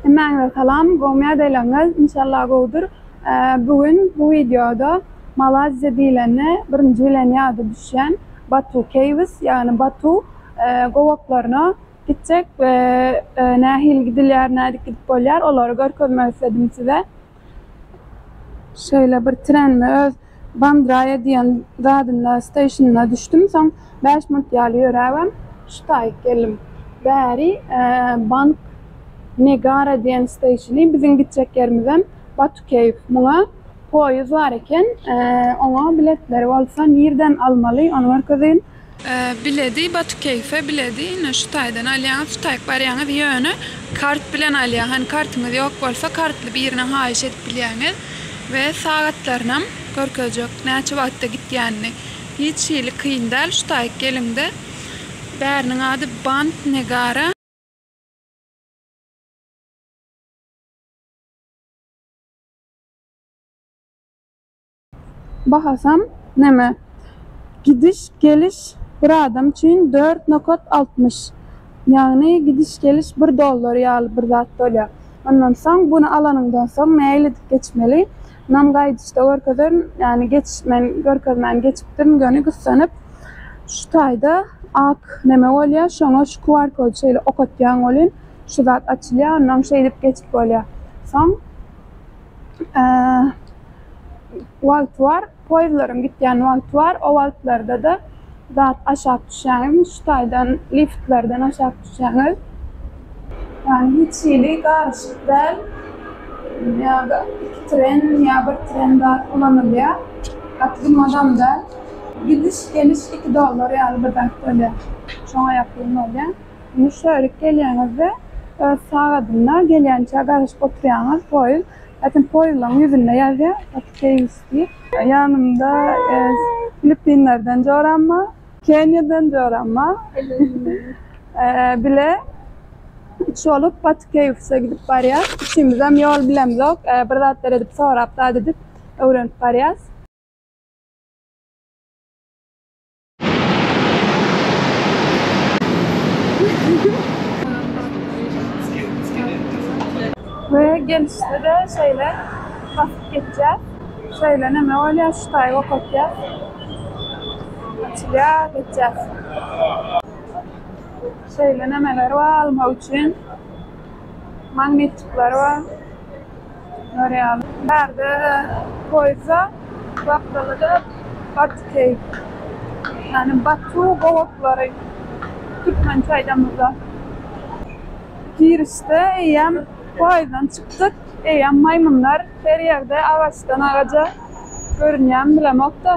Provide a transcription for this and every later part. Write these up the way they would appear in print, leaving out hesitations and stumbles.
Hemmäňize salam, gowmy ýagdaýlaryňyz? Inşallah gowudyr. Bu gün bu wideoda Malaýziýa diýlende birinji bilen ýada düşýän Batu Caves, ýagny Batu gowaklaryna gitjek we nähili gidilýär, nädip gidip bolýar, olary görkezmek isledim size. Şeýle bir trende öz Bandraýa diýen zadynda steýşinine düşdüm, soň 5 minut ýaly ýöräbem şu taýyk geldim. Bäri Bank Negara diýen steýşini, biziň gitjek ýerimizem Batu Keýw. Muňa poýuz bar eken, oňa biletleri bolsa nirden almaly, ony görkezeýin. Biledi Batu Keýfe biledi ine şu taýdan alýaňyz şu taýyk barýaňyz ýöne kart bilen alýaň hany kartyňyz ýok bolsa kartly birine haýyş edip bilýäňiz we sagatlarynam görkezjek näçe wagtda gitýänini hiç hili kyn däl şu taýyk geliňde bäriniň ady Bant Negara. Bahasam neme, gidiş geliş bir adam üçin dört nokat 60, ýagny gidiş geliş bir dollar ýaly bir zat bolýar. Ondan soň buny alanyňdan soň nähili edip geçmeli? Munam gaýdyşda görkezerin, ýagny geç men görkezmän geçipdirin göni gyssanyp. Şu taýda ak neme bolýar, şoňa şu QR kody şeýle okatýaň welin şu zat açylýar, ondan şeýdip geçip bolýar. Soň wagty bar, poýezdleriň gitýän wagty bar, o wagtlarda-da zat aşak düşýäňiz, şu taýdan liftlerden aşak düşýäňiz. Ýagny hiç hili garyşyk däl, ýa-da iki tren ýa bir tren zat ulanylýar. Gaty gymmadam däl. Gidiş-geliş 2 dollar ýaly bir zat bolýar. Şoňa ýakyn bolýar. Indi şöýrük gelýäňiz-de, öz sagadynda gelýänçä garaşyp oturýaňyz, poýuz. Zaten poýuzlaryň ýüzünde ýazýar, Batu Caves diýip. Ýanymda Filippinlerden joram bar, Keniýadan joram bar. Bile üç bolup Batu Cavese gidip barýas. Üçimizem ýol bilemzok, bir zatlar edip sorap zat edip öwrenip barýas. We gelişde-de şeýle basyp geçýär. Şeýle neme bolýar, şu taýy okatýar. Açylýar, geçýär. Şeýle nemeler bar almak üçin. Magnitçikler bar. Görýän. Bärde poýza, gapdalyda Batkeý. Ýagny Batu gowaklary türkmençe aýdamyzda. Girişde eýýäm poýuzdan çykdyk. Eýýäm maýmynlar her ýerde agaçdan agaja görünýän bilemok-da.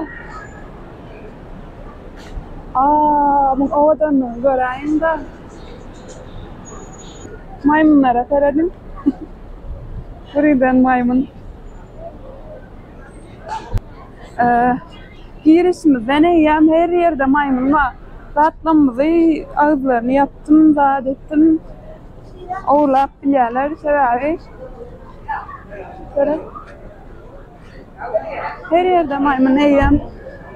Aa, muň owadanlygyny göräýiň-de. Maýmynlara serediň. Birgiden maýmyn. Girişimizden eýýäm her ýerde maýmyn bar. Zatlarymyzy agyzlaryny ýapdym, zat etdim. Ogurlap bilýärler, sebäbi seret. Her ýerde maýmyn eýýäm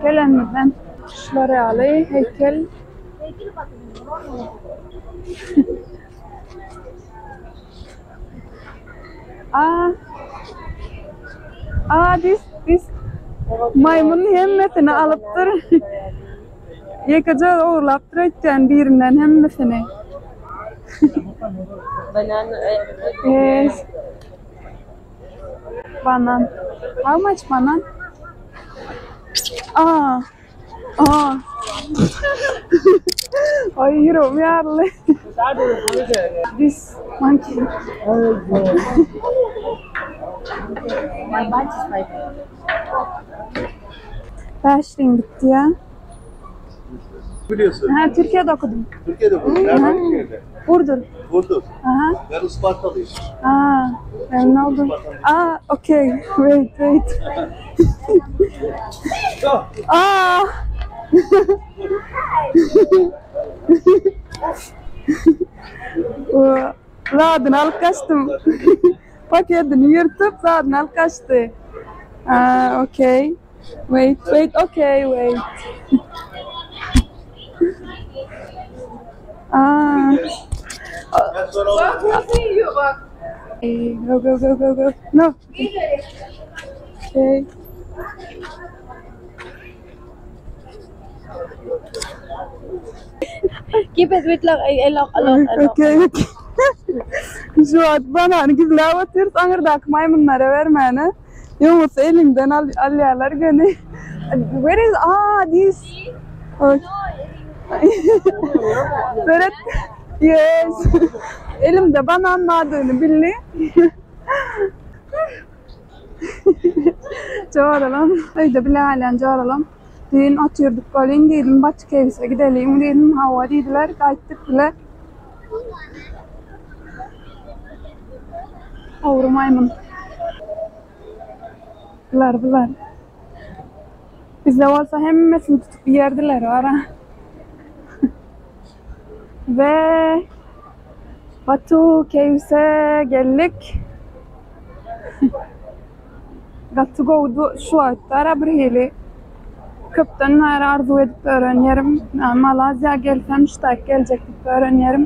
gelenimizden. Şular ýaly heýkel. Aa. Aa, this, this maýmyn hemmesini alypdyr. Ýekeje ogurlapdyr öýtýän birinden hemmesini. Banana. Yes. Banan. How much banan? Aa. Aa. Ay ýüregim ýaryldy. This monkey. My bunch is five. 5 ringgit diýýär. Biliyorsun. Ha, Türkiye'de okudum. Türkiye'de okudun. Nerede? Hangi şehirde? Burdur. Burdur. Aha. Ben Ispartalıyım. Aa, memnun oldum. Aa, okay. Wait, wait. Aa. Zadyny alyp gaçdym. Paketini ýyrtyp, zadyny alyp gaçdy. Aa, okay. Wait, wait, okay, wait. Aa. Ben sonra Bak nasıl yiyor bak. Go go go go go. No. Okay. Keep it wait lang. Ay, alok, alok, alok. Okay, okay. Şu wagt banany gizläp otyrys aňyrdaky maýmynlara bermäne. Ýogsa eliňden al alýarlar göni. Where is ah this? Okay. Seret. Yes. Elimde banan bardygyny bildi. Joralam, öýde bile galýan joralam. Düýn otyrdyk welin diýdim, Batu Caves-e gideliň diýdim. Hawa diýdiler, gaýtdyk bile. Ogry maýmyn. Bular, bular. Bizde bolsa hemmesini tutup iýerdiler wara. We Batu Caves-e geldik. Gaty gowudy şu wagtlara birhili köpden bäri arzuw edip ýören ýerim. Malaziýa gelsem ştaýk geljek diýip ýören ýerim.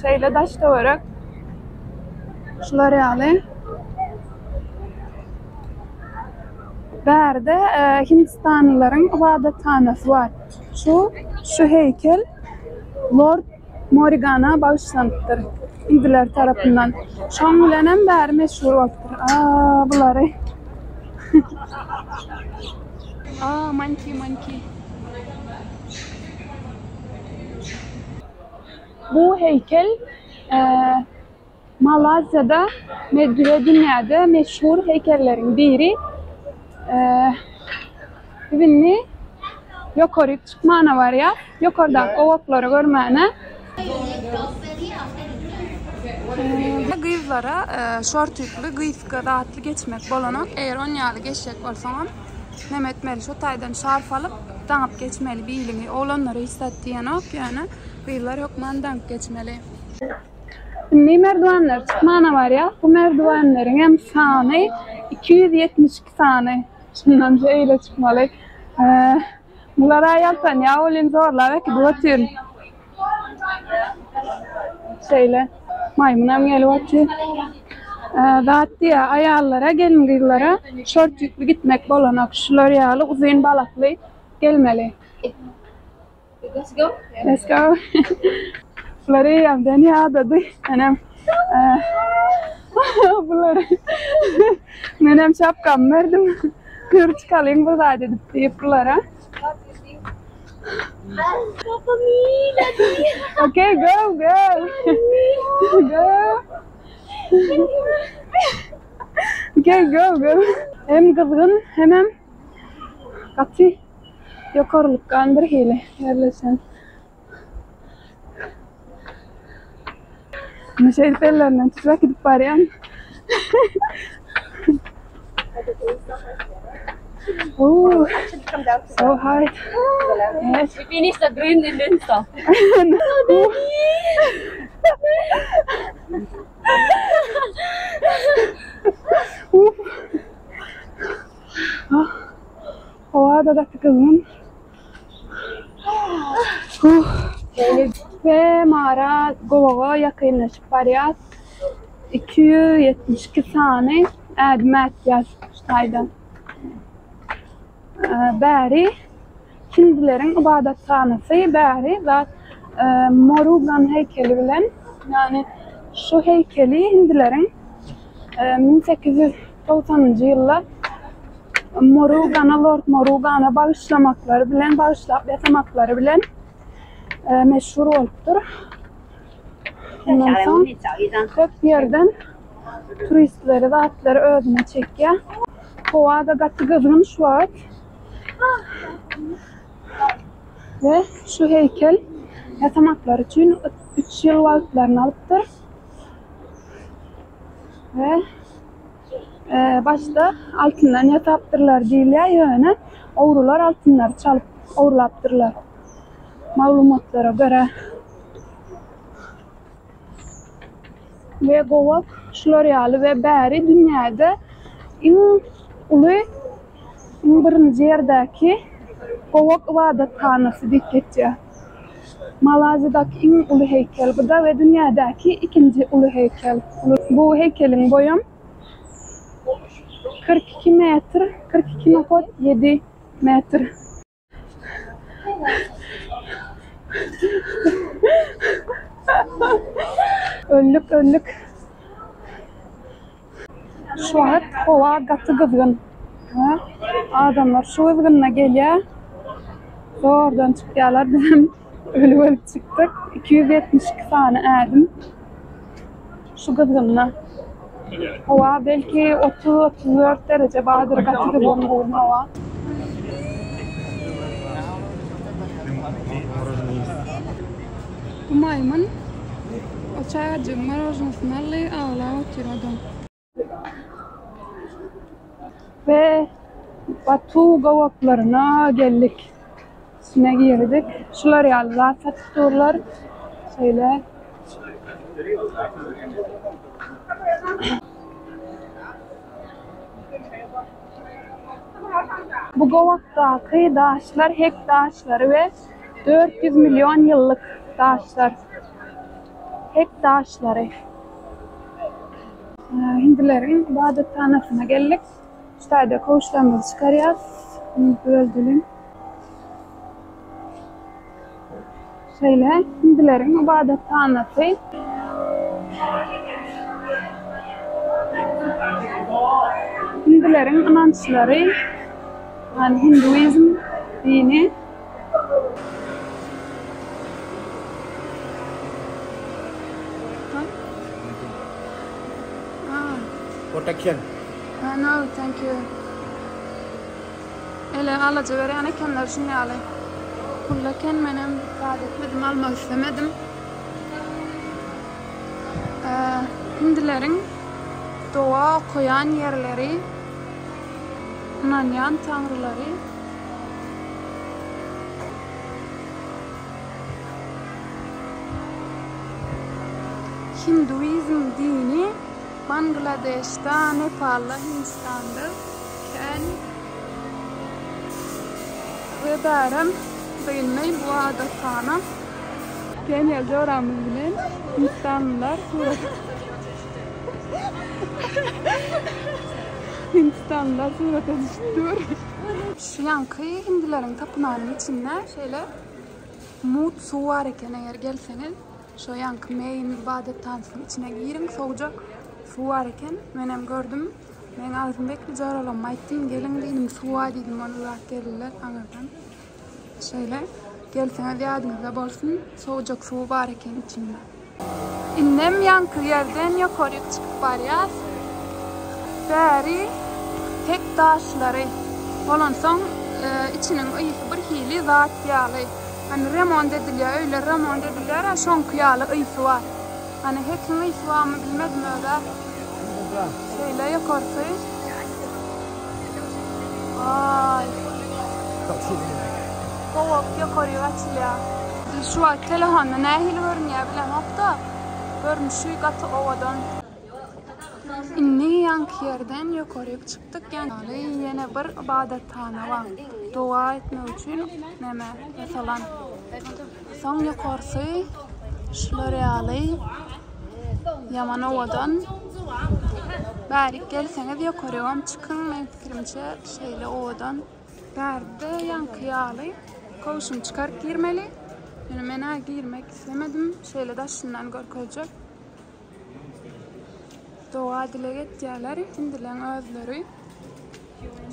Şeýle daş töwerek şular ýaly. Bärde hindistanlylaryň ybadathanasy bar. Şu şu heýkel Lord Morigana bagyşlanypdyr hindiler tarapyndan. Şoň bilenem bäri meşhur bolupdyr. A, bulary. A, monkey, monkey. Bu heýkel Malaziýada we dünýäde meşhur heýkelleriň biri. Biz indi ýokaryk çykmana barýas. Ýokardaky gowaklary görmäne. Gyzlara şortikli gysga zatly geçmek bolanok. Eger on ýaly geçjek bolsaňam neme etmeli şo taýdan şarf alyp daňyp geçmeli biliňi. Oglanlara hiç zat diýenok ýöne gyzlar hökman daňyp geçmeli. Indi merdiwenler çykmana barýar. Bu merdiwenleriň hem sany 272 sany. Şundan şeýle çykmaly. Bular-a ýaltanýar welin zorlap äkidip otyr. Şeýle maýmynam gelip otyr. Zat diýýär, aýallara, gelin-gyzlara şortikli gitmek bolanok. Şular ýaly uzyn balakly gelmeli. Let's go. Let's go. Bular eýýämden ýadady. Menem bular menem şapkamy berdim. Ýür çykalyň bir zat edip diýip bulara. Okay, go, go. Go. Okay, go, go. Hem gyzgyn, hemem gaty Ýokarlykdan bir hili ýerleşen. Indi şeýdip ellerinden tutup äkidip barýan. Ooh, so hard. Yes. We finish the green and then stop. Uf. Ah. Howa-da gaty gyzgyn. We mara gowaga ýakynlaşyp barýas. 272 sany ädim ätýäs şu taýdan. Bäri hindileriň ybadathanasy, bäri zat Morugan heýkeli bilen, ýagny şu heýkeli hindileriň 1890-njy ýylda Morugana, Lord Morugana bagyşlamaklary bilen, bagyşlap ýasamaklary bilen meşhur bolupdyr. Ondan soň köp ýerden turistleri, zatlary özüne çekýär. Howa-da gaty gyzgyn şu wagt. We şu heýkel ýasamaklary üçin üç ýyl wagtlaryny alypdyr. We Başda altyndan ýasapdyrlar diýilýär, ýöne ogrular altynlary çalyp ogurlapdyrlar. Maglumatlara görä. We gowak şular ýaly we bäri dünýäde iň uly, iň birinji ýerdäki gowak ybadathanasy diýip geçýär. Malaýziýadaky iň uly heýkel bu-da we dünýädäki ikinji uly heýkel. Bu heýkeliň boýam 42 metr, 42 nokat 7 metr. Öldük, öldük. Şu wagt howa gaty gyzgyn. Adamlar şu gyzgynda gelýär. Zordan çykýarlar. Bizem ölüp-ölüp çykdyk. 272 sany ädim. Şu gyzgynda. Howa belki 30-34 dereje bardyr. Gaty gyzgyn bu gün howa. Bu maýmyn o çagajygyň marožnosyny aldy, aglap otyr odam. We Batu gowaklaryna geldik. Içine girdik. Şular ýaly zat satyp durlar. Şeýle. Bu gowakdaky daşlar hek daşlary we 400 million ýyllyk daşlar. Hek daşlary. Hindileriň ybadathanasyna geldik. Şu taýda köwüşlerimizi çykarýas. Böldüliň. Şeýle hindileriň ybadathanasy. Hindileriň ynançlary, ýagny hinduizm dini. Protection. No, thank you. Ele alaja berýän ekenler şuny ýaly. Pully eken menem zat etmedim almak islemedim. Hindileriň doga okaýan ýerleri, ynanýan taňrylary. Hinduizm dini Bangladeşde, Nepalda, Hindistanda kän we bärem dyndy bu ybadathana. Daniel joramyz bilen hindistanlylar surat Hindistanlylar surata düşüp dur. Şu ýaňky hindileriň tapynagynyň içinde şeýle mugt suw bar eken eger gelseňiz şo ýaňky main ybadathanasynyň içine giriň sowujak suw bar eken menem gördüm. Meň agzym bekli joralama aýtdym, geliň diýdim, suwa diýdim, ony uzak geldiler aňyrdan. Şeýle, gelseňiz ýadyňyzda bolsun, sowujak suwy bar eken içinde. Indem ýaňky ýerden ýokaryk çykyp barýas. Bäri hek daşlary bolansoň, içiniň ysy bir hili zat ýaly. Hany remont edilýär, öýler remont edilýär-ä, şoňky ýaly ysy bar. Hany hekiň ysy barmy bilmedim öz-ä. Şeýle ýokarsy. Aý. Gowak ýokaryk açylýar. Şu wagt telefonda nähili görünýär bilemok-da. Görnüşi gaty owadan. Indi ýaňky ýerden ýokaryk çykdyk. Ýaňky ýene bir ybadathana bar. Doga etmek üçin neme ýasalan. Soň ýokarsy şular ýaly ýaman owadan. Bärik gelseňiz ýokarygam çykyň meň pikirimçe şeýle owadan. Bärde ýaňky ýaly köwşüňi çykaryp girmeli. Ýöne men-ä girmek islemedim. Şeýle daşyndan görkezjek. Doga dileg etýärler hindileň özleri.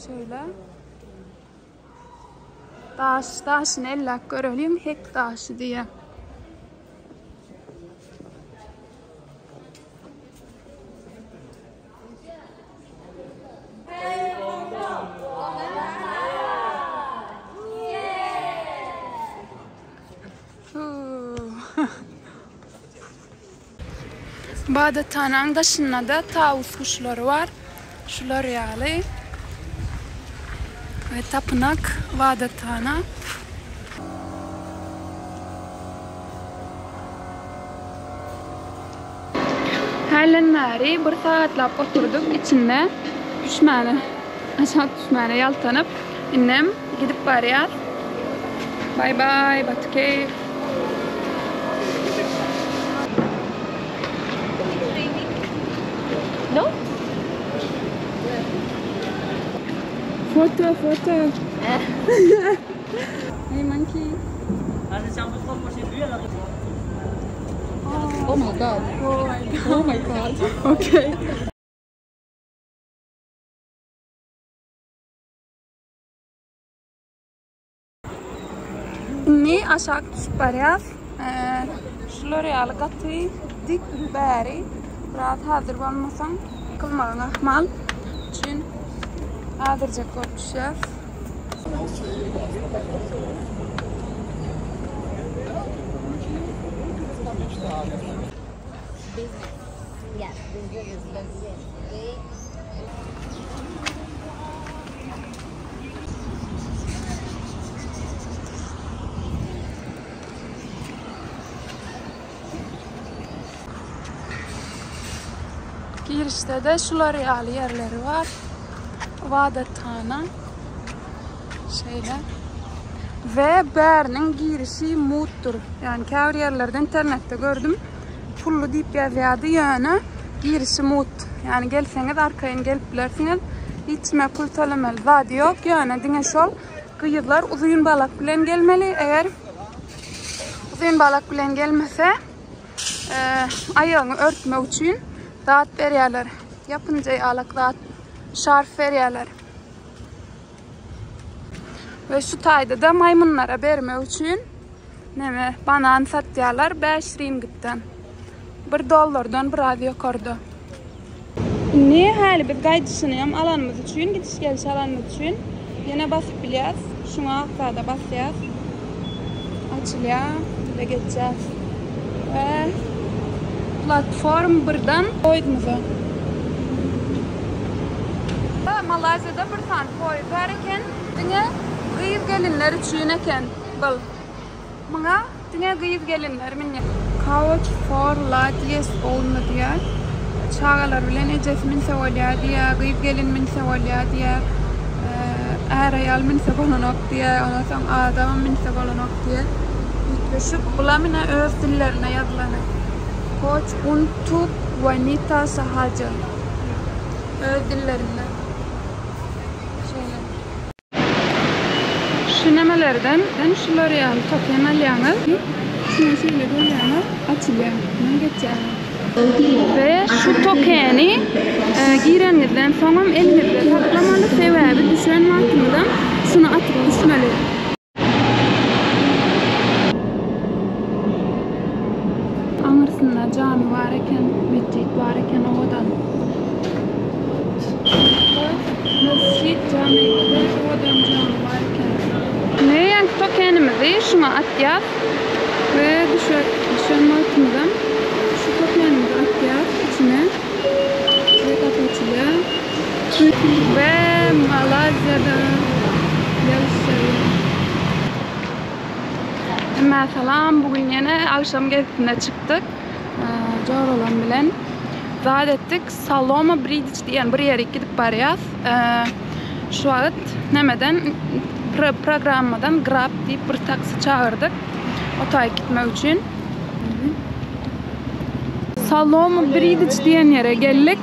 Şeýle. Daş, daşyny elläp göreliň, hek daşy diýýär. Ybadathanaň daşynda-da tawus guşlary bar. Şular ýaly. We tapynak, ybadathana. Hälden bäri bir sagatlap oturdyk içinde düşmäne, aşak düşmäne ýaltanyp. Indem gidip barýas. Baý-baý, Batykeýf. Foto, foto. Hey monkey. Oh my god. Oh my god. Oh my god. Okay. Indi aşak düşüp barýas. Şular ýaly gaty dik bäri. Biraz hazir bolmasaň ýykylmagyň ahmal. Üçin hazirjek bolup düşýäs. Girişde-de şular ýaly ýerleri bar. Ybadathana. Şeýle. We bäriniň girişi mutdur. Ýagny käbir ýerlerde internetde gördüm. Pully diýip ýazýardy, ýöne girişi mut. Ýagny gelseňiz arkaýyn gelip bilersiňiz. Hiç kime pul tölemeli zady ýok, ýöne diňe şol gyzlar uzyn balak bilen gelmeli. Eger uzyn balak bilen gelmese, aýagyňy örtmek üçin zat berýärler. Ýapynja ýalak zat, şarf berýärler. We şu taýda-da maýmynlara bermek üçin neme, banan satýarlar 5 ringitden. 1 dollardan biraz ýokarda. Indi häli biz gaýdyşyny hem alanymyz üçin, gidiş-geliş alanymyz üçin ýene basyp bilýäs. Şuňa akzada basýas. Açylýar, we geçýäs. We platform birden poýezdimize. Malaýziýada bir sany poýezd bar eken. Diňe gyz gelinler üçin eken bul. Muňa diňe gyz gelinler münýär. Couch for ladies only diýýär. Çagalar bilen ejesi münse bolýar diýýär, gyz gelin münse bolýar diýýär. Är-aýal münse bolanok diýýär, ondan soň adamam münse bolanok diýýär. Üýtgeşik. Bulam ine öz dillerinde ýazylany. Coach untuk wanita sahaja. Öz dillerinde. Şeýle. Şu nemelerden şular ýaly token alýaňyz. Şuny şeýle goýýaňyz, açylýar. Mundan geçýäňiz. We şu tokeni gireniňizden soňam eliňizde saklamaly, sebäbi düşen wagtyňyzam şuny atyp düşmeli. Aňyrsynda jamy bar eken, metjit bar eken owadan. Mesjit jamyda owadan jamy bar eken. Indi ýaňky tokenimizi şuňa atýas we düşen wagtymyzam şu tokenimizi atýas içine we gapy açylýar. We Malaýziýada ýaşaýan. Hemmä salam, bu gün ýene agşam gezisine çykdyk. Joralam bilen zat etdik. Saloma Bridge diýen bir ýere gidip barýas. Şu wagt nämeden programmadan Grab diýip bir taksi çagyrdyk. Otaýyk gitmek üçin. Saloma Bridge diýen ýere geldik.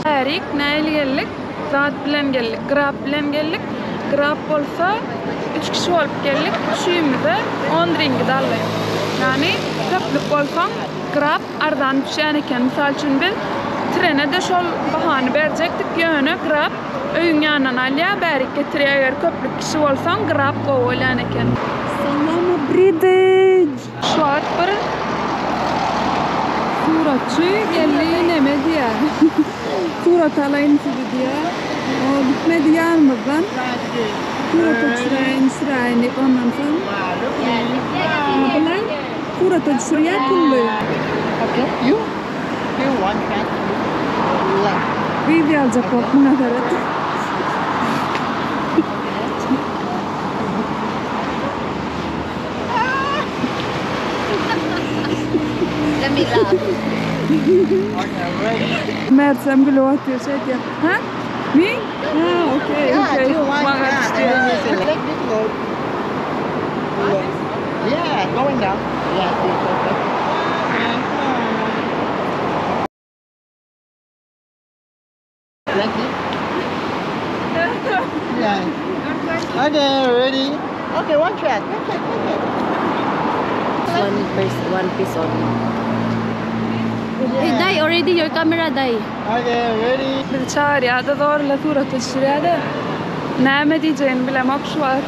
Bärik nähili geldik? Zat bilen geldik, Grab bilen geldik. Grab bolsa üç kişi bolup geldik. Üçimize on ringit aldy. Ýagny köplük bolsaň Grab arzan düşýän eken. Mysal üçin biz trene-de şol bahany berjekdik, ýöne Grab öýüň ýanyndan alýar, bärik getirýär. Eger köplük kişi bolsaň Grab gowy bolýan eken. Saloma Bridge. Şu wagt bir suratçy geldi neme diýýär. Surata alaýyn sizi diýýär. O gitmedi ýanymyzdan. Surata düşüräýin, düşüräýin diýip ondan soň bular surata düşürýär pully. Gyz ýaljak bolup muňa seret. Let me laugh. Mertsem gülüp otyr şeýdýär. Ha? Me? Ha, okey, okey. Maňa düşdi. Yeah, going down. Yeah, okay. Thank you. Okay, ready? Okay, one shot. One shot, one shot. One person, one piece only. Hey, die already your camera die. Okay, ready? Bizi çagyrýar-da zorla surata düşürýär-de. Näme diýjegini bilemok şu wagt.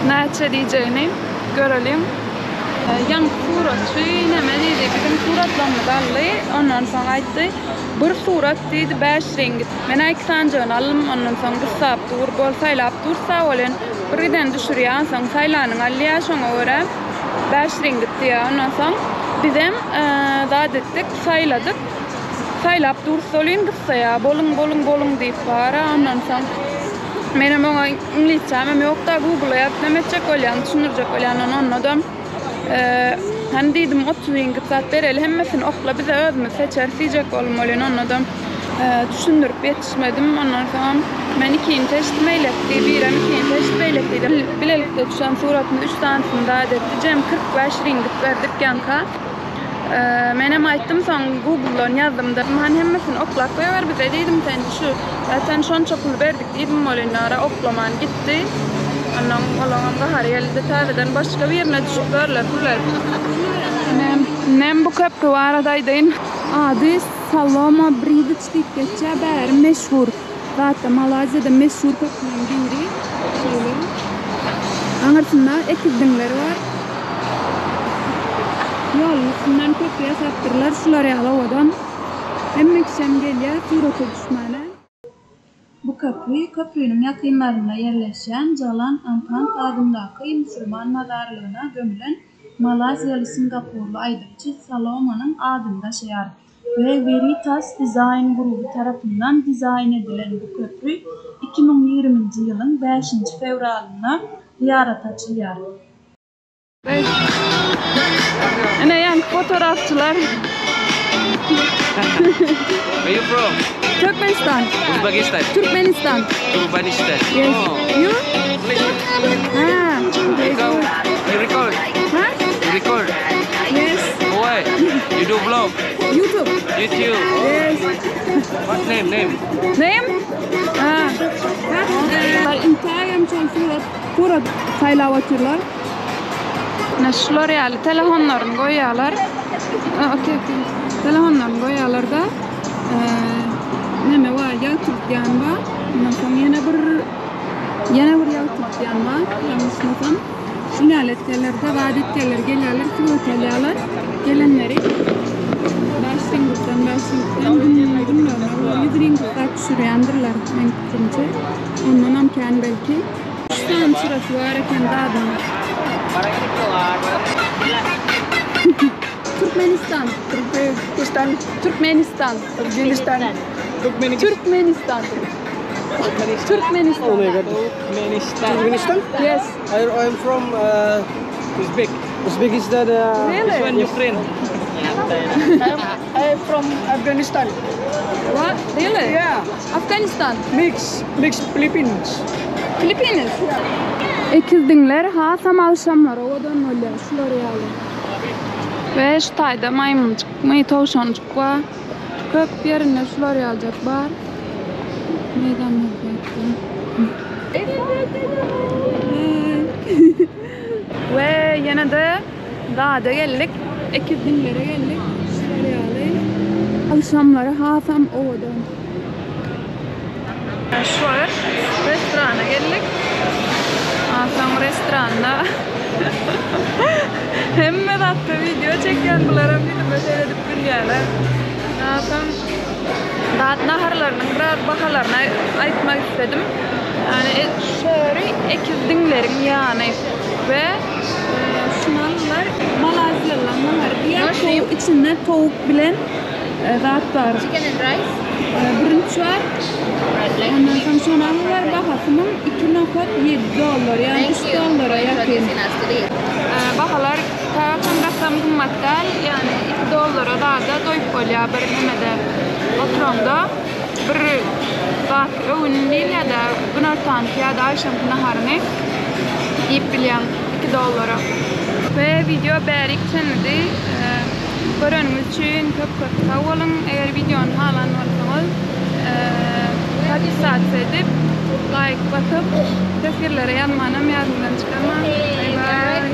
Näçe diýjegini göreliň. Ýaňky suratçy näme diýdi, biziň suratlarymyzy aldy, ondan soň aýtdy, bir surat diýdi 5 ringit. Men-ä iki sanjygyny aldym, ondan soň gyssap dur, bol saýlap dursa welin bir giden düşürýär, onsoň saýlanyňy alýar, şoňa görä 5 ringit diýýär. Ondan soň bizem zat etdik, saýladyk. Saýlap dursa welin gyssaýar, boluň, boluň, boluň diýip bara, ondan soň menem oňa iňlisçämem ýok-da, Google-a ýazyp näme etjek bolýan, düşündirjek bolýan, onda-da hany diýdim, 30 ringit zat bereli, hemmesini okla, bize özümiz seçeris diýjek boldum welin, onda-da düşündirip ýetişmedim. Ondan soň men ikini seçdim beýleki diýip, birem ikini seçdi beýleki diýdi. Bilelikde düşen suratymyz 3 sanysyny zat etdi. Jem 45 ringit berdik ýaňka. Menem aýtdym soň Google-dan ýazdym-da. Hany hemmesini oklap goýber bize diýdim, sen şu zaten şonça pul berdik diýdim welin ara oklaman gitdi. Ondan olaňam gahary geldi. Täzeden başga birine düşüp berler pul berip. Nem, nem bu köprü barada aýdaýyn. Ady Saloma Bridge diýip geçýär. Bäri meşhur. Zatda Malaýziýada meşhur köprüleriň biri. Şeýle. Aňyrsynda ekiz diňler bar. Ýoluň üstünden köprü ýasapdyrlar. Şular ýaly owadan. Hemme kişem gelýär surata düşmäne. Bu köpri köprüniň ýakynlarynda ýerleşýän Jalan Ampang adyndaky musulman mazarlygyna gömülen malaýziýaly-singapurly aýdymçy Salomanyň adyny daşaýar we Veritas dizaýn gruby tarapyndan dizaýn edilen bu köpri 2020-nji ýylyň bäşinji fewralynda zyýarata açylýar. Ine ýaňky fotoğrafçylar. Where you from? Türkmenistan. Uzbekistan. Türkmenistan. Turkmenistan. Yes. Oh. You? Malaysia. Ha. You come, you record. Ha? You record. Yes. Why? You do vlog. YouTube. YouTube. Yes. What name? Name? Name? Ha. Ha. Intägem şol surat, surat saýlap otyrlar. Ine şular ýaly telefonlaryny goýýarlar. Okey, okey. Telefonlaryny goýýarlar-da, neme bar, ýagtyltýan bar. Ondan soň ýene bir ýene bir ýagtyltýan bar. Ýalňyşmasam. Şuny ýaly etýärler-de, zat etýärler, gelýärler, surat alýarlar. Gelenleri 5 ringitden, 5 ringitden gün günlerine 100 ringit zat düşürýändirler, meň pikirimçe. Ondanam kän belki. Üç sany çyrasy bar eken zadyň. Türkmenistan. Türkmenistan. Türkmenistan. Türkmenistan. Türkmenistan. Türkmenistan. Oh my god. Turkmenistan. Turkmenistan? Yes. I, I'm from uh, Uzbek. Uzbekistan. Uh, Really? One Ukraine. I'm from Afghanistan. What? Really? Yeah. Afganistan. Mix, mix Philippines. Philippines. Ekiz diňler hasam agşamlar owadan bolýar şular ýaly. We şu taýda maýmynjykmy, towşanjyk bar. Köp ýerinde şular ýalyjak bar. Meýdanlarda. We ýene-de zada geldik. Ekiz diňlere geldik. Şular ýaly. Agşamlary hasam owadan. Şu wagt restorana geldik. Soň restoranda hemme zatda video çekýän bularam ýüzüme seredip gülýärler. Soň zat naharlarynyň biraz bahalaryny aýtmak istedim. Ýani şöri ekiz diňleriň ýany we şuny aldylar. Malaýziýalylar nahary diýýär. Towuk içinde towuk bilen zat bar. Chicken and rice? Bürünç bar. Ondan soň şony aldylar. Bahasynyň 2.7 dollar, ýani Thank 3 you dollara for ýakyn. introducing us today. Bahalar tarapdan gatsam gymmat däl, ýani 2 dollara zada doýup bolýar bir nemede oturanda bir zat öwün diýil ýa-da günortanky ýa-da agşamky naharyny iýip bilýäň 2 dollara. We video bärik çenlidi. Göreniňiz üçin köp köp sag boluň. Eger videony halan bolsaňyz, podpisasiýa edip, Laýk basyp, teswirlere ýazmanam ýadyňdan çykarmaň. Bye bye.